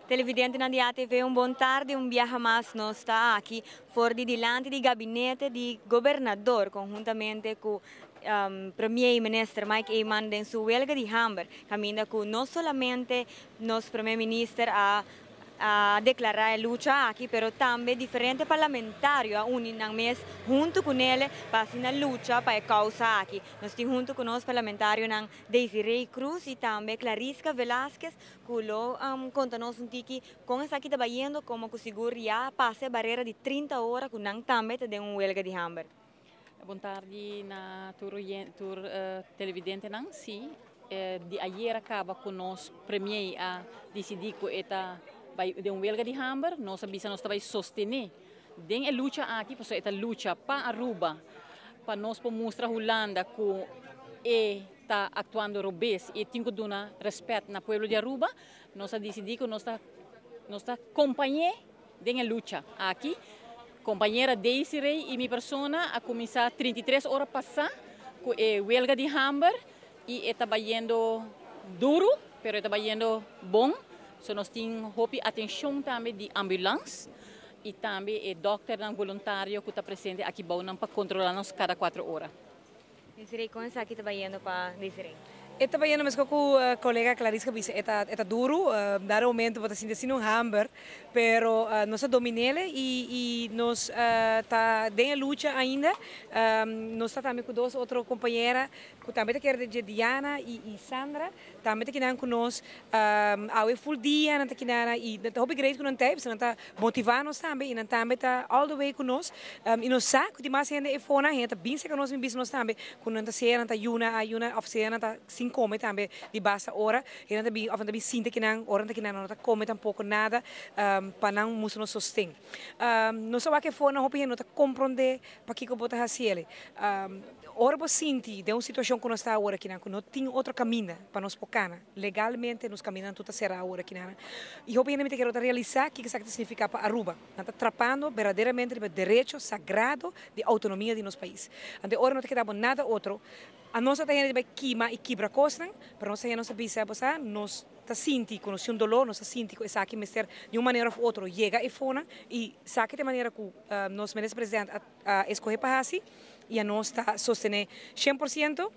Televidentenan di ATV, un bon tardi. Un biaha mas nos ta aki for di dilanti di gabinete di gobernador, conhuntamente cu Premier Minister Mike Eman den su huelga di hamber, caminda cu no solamente nos Premier Minister a declara e lucha aki, pero tambe diferente parlamentario a uni nan mes hunto cu ne pa asina lucha pa e causa aki. Nos tin hunto cu nos parlamentarionan Desiree Cruz y tambe Clarisca Velasquez, cu lo conta nos un tiki con esaki ta bayendo, como cu sigur ya a pasa e barera di 30 ora cu nan tambe ta den un huelga di hamber. Bon tardi na tur televidentenan. Si, di ayera caba cu nos premier a dicidi cu e ta bay den un huelga di hamber, nos a bisa nos ta bay sostene den e lucha aki, pasobra e ta lucha pa Aruba, pa nos por mustra Hulanda cu e ta actuando robes y tin cu duna respet na pueblo di Aruba. Nos a dicidi cu nos ta compañe den e lucha aki. Compañera Desiree y mi persona a cuminsa 33 ora pasa cu e huelga di hamber y ta bayendo duro, pero ta bayendo bon. So nos tin hopi atencion tambe di ambulance y tambe e dokternan voluntario cu ta presente aki pa controla nos cada 4 ora. Desiree, con esaki ta bayendo pa Desiree? E ta bayendo mescos cu colega Clarisca a bisa, e ta duro, dado momento bo ta sinti asina un hamber, pero nos a domin'e y nos ta den lucha ainda. Nos ta tambe cu dos otro compañera, cu tambe ta kier di Diana y Sandra, tambe ta akinan cu nos, awe full dia nan ta akinan y ta hopi great cu nan ta, nan ta motiva nos tambe y nan tambe ta all the way cu nos. Y nos sa cu tin mas hende eyfo, hende ta bin cu nos, bin nos tambe, cu nan ta sea nan ta yuna, ayuna, of sea nan ta sin come tambe di basta ora, y nan ta bin, of nan ta bin sinta akinan, ora nan ta akinan nan ta come tampoco nada, pa nan mustra nos sosten. Nos sa cu eyfo hopi hende no ta comprende pakico bo ta haci'e. Ora bo sinti den un situacion cu nos ta awor aki, cu no tin otro caminda pa nos por cana. Legalmente nos caminda tur ta cera awor aki. Y hopi hende kier realisa kico esaki ta significa pa Aruba. Nos ta trapando berdaderamente e derecho sagrado di autonomia di nos pais. Anto ora no ta keda nada otro. Anos ta hende bay kima y kibra cosnan, pero nos nos bisa, nos ta sinti cu nos un dolor, nos ta sinti cu esaki mester di un manera of otro yega eyfo y esaki ta e manera cu nos minister president a escoge pa haci y nos ta sostene 100%.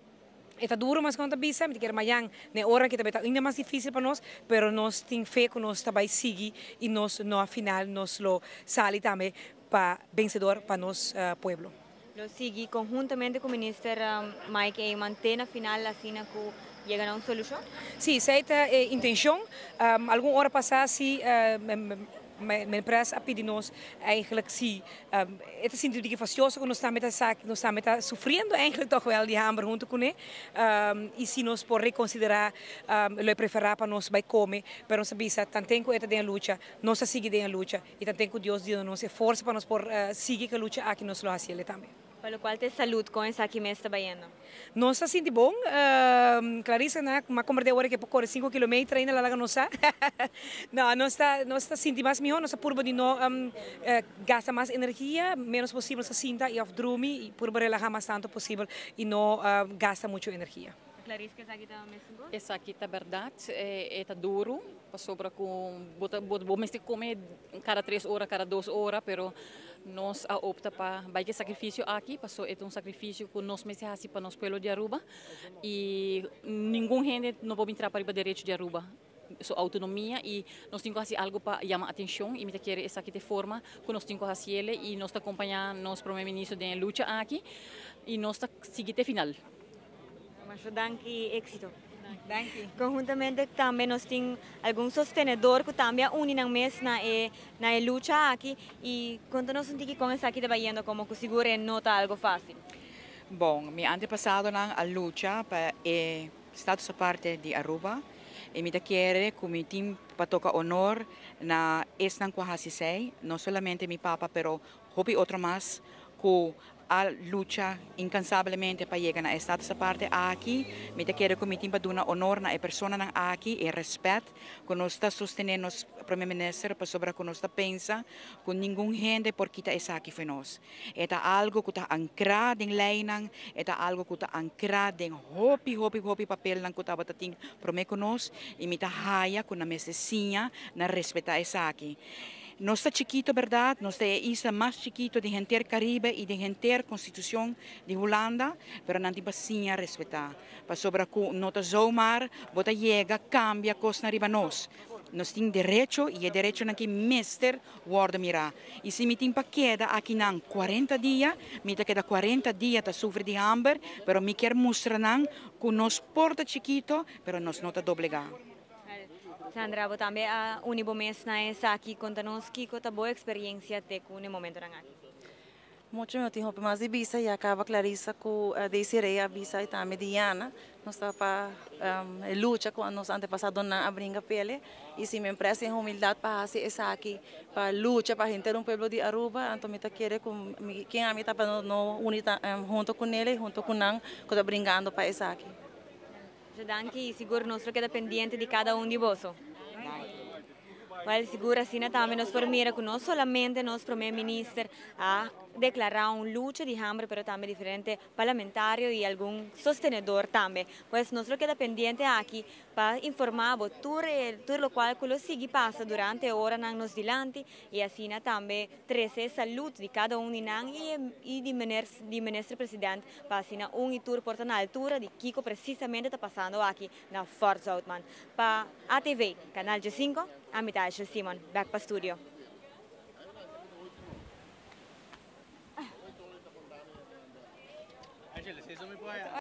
Ta duro, mas cu ta bisa, mi kier mañan, ne ora cu tambe ta ainda mas dificil pa nos, pero nos tin fe cu nos tambe sigui y nos na final nos lo sali tambe pa vencedor pa nos pueblo. Lo sigui conhuntamente cu minister Mike Eman te na final, asina cu yega na un solucion? Si, esey ta e intencion. Algun ora pasa, si, mijn pres a pidi nos eigenlijk si het is natuurlijk fastioso cu nos tambe ta nos tambe ta sufriendo eigenlijk toch wel di hamber hunto cu ne y si nos por reconsidera, lo prefera pa nos bay come, pero nos bisa tanten cu e ta den lucha, nos ta sigui den lucha y tanten cu Dios duna nos forsa pa nos por sigui cu lucha aki, nos lo haci tambe. Pa locual ta salud, con esaki mes ta bayendo? Nos ta sinti bon, Clarissa, ne, m'a comprende awor cu core 5 km ainda la no sa. No, nos ta sinti mas miho, nos purba di no gasta mas energia, menos posibel sa sinta y of drumi y purba relaha mas tanto posibel y no gasta mucho energia. Clarisca, esaki ta mesun? Esaki ta berdad, e ta duro, pasobra cu bo mester come cada 3 ora, cada 2 ora, pero nos a opta pa bay cu e sacrificio aki, paso e ta un sacrificio cu nos mester haci pa nos pueblo di Aruba y ningun hende no por trapa riba derecho di Aruba su autonomia y nos tin cu haci algo pa yama atencion y mi ta kere esaki ta e forma cu nos tin cu haci y nos ta acompaña nos prome minister den lucha aki y nos ta sigui te final. Masha danki, exito. Danki. Conhuntamente tambe nos tin algun sostenedor cu tambe a uni nan mes na e lucha aki y conta nos un tiki con esaki ta bayendo, como cu sigur no ta algo facil. Bon, mi antepasadonan a lucha pa e status aparte di Aruba y mi ta kere cu mi tin pa toca honor na esnan cu a haci esey, no solamente mi papa, pero hopi otro mas cu A lucha incansablemente pa yega na e status aparte aki. Mi ta kere cu mi tin pa duna honor na e personanan aki y respet cu nos ta sostene nos Prome Minister pasobra cu nos ta pensa cu ningun hende por kita esaki fo'i nos. E ta algo cu ta ancra den leynan, e ta algo cu ta ancra den hopi hopi hopi papelnan cu tabata tin prome cu nos y mi ta haya cu nan mester siña na respeta esaki. Nos ta chikito berdad, nos ta e isla mas chikito den henter Caribe y den henter Constitucion di Hulanda, pero nan tin pa siña respeta, pasobra cu no ta zomaar bo ta yega cambia cosnan riba nos. Nos tin derecho y e derechonan aki mester wordo mira. Y si mi tin pa keda akinan cuarenta dia, mi ta keda cuarenta dia ta sufri di hamber, pero mi kier mustra nan cu nos por ta chikito, pero nos no ta doblega. Sandra, bo tambe a uni bo mes na esaki. Konta nos kiko ta bo eksperiencia te ku e momentonan aki. Mucho mi tin hopi mas di bisa ya caba Clarissa cu Desiree a bisa y tambe Diana. Nos ta pa lucha cu nos antepasadonan a bringa pele y si mi empresa tin humildad pa haci esaki pa lucha pa henter un pueblo di Aruba, anto mi ta kere cu mi ken ami ta pa no uni hunto cu nele y hunto cu nan cu ta bringando pa esaki. Masha danki y sigur nos lo keda pendiente di cada un di boso. Wel, sigur asina tambe nos por mira cu no solamente nos Prome Minister a declara un lucha di hamber, pero tambe diferente parlamentario y algun sostenedor tambe. Pues nos lo keda pendiente aki pa informa bo tur tur locual cu lo sigui pasa durante e oranan nos dilanti y asina tambe trece salud di cada un di nan y di Minister President pa asina un y tur por ta na altura di kico precisamente ta pasando aki na Fort Zoutman. Pa ATV, Canal 5, ami ta Ashley Simon, back pa studio.